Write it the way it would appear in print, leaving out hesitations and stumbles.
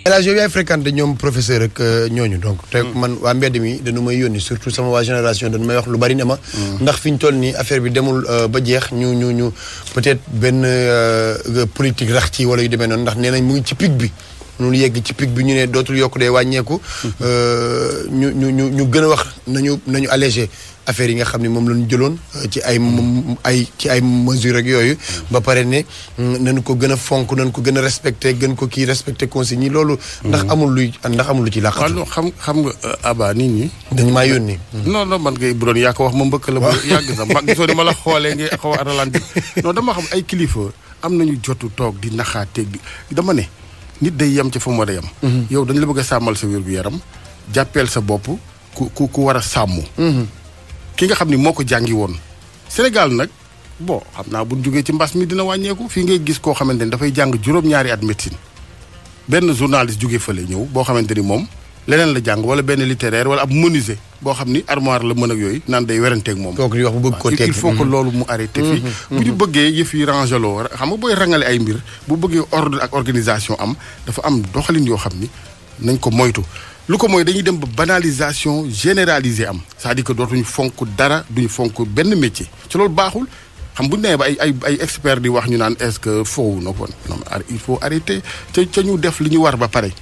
El Hadj yow yaay fréquenté ñoom professeur ak ñooñu donc te man waa mbedd mi dañu may yónni surtout sama waa génération dañu may wax lu bari ne ma ndax fi ñu toll nii affaire bi demul ba jeex ñu peut-être benn politique rax ci wala yu demee noonu ndax nee nañ mu ngi ci pic bi ñu yegg ci pic bi ñu ne dootul yokk dee wàññeeku ñu gën a wax nañu allégé affaire yi nga xam ne moom la ñu jëloon ci ay mesures ak yooyu ba pare ne nañu ko gën a fonk nañu ko gën a respecté gën ko kii respecté consignes yi loolu ndax amul lu ci làqatu xam nga Aba nit ñi dañu maa yónni non man ngay bu doon yaa ko wax ma mbëkk la ba yàgg sax mag gisoo ni ma la xoolee ngay xaw a ralenti non dama xam ay kilifa am nañu jotu toog di naxaateeg bi dama ne nit day yem ci fa mu war a yem yow dañ la bëgg a sàmmal sa wér-gu-yaram jàppeel sa bopp ku war a sàmm ki nga xam ni moo ko jàngi woon Sénégal nag bon xam naa bu ñu jógee ci mbas mi dina wàññeeku fii ngay gis koo xamante ni dafay jàng juróom-ñaari at médecine benn journaliste jógee fële ñëw boo xamante ni moom leneen la jàng wala benn littéraire wala ab menuisier boo xam ni armoire la mën ak yooyu naan day weranteeg moom. kooku di wax bu bëgg ko teg il faut que loolu mu arrêté fii. bu ñu bëggee yëf yi rangeloo xam nga booy rangale ay mbir bu bëggee ordre ak organisation am dafa am doxalin yoo xam ni nañ ko moytu. lu ko mooy dañuy dem ba banalisation généralisée am c'est-à-dire que dootuñu fonk dara duñu fonk benn métier ci loolu baaxul xam bu ñu nee ba ay experts di wax ñu naan est-ce que foofu na ko non il faut arrêter ca ñu def li ñu war ba pare.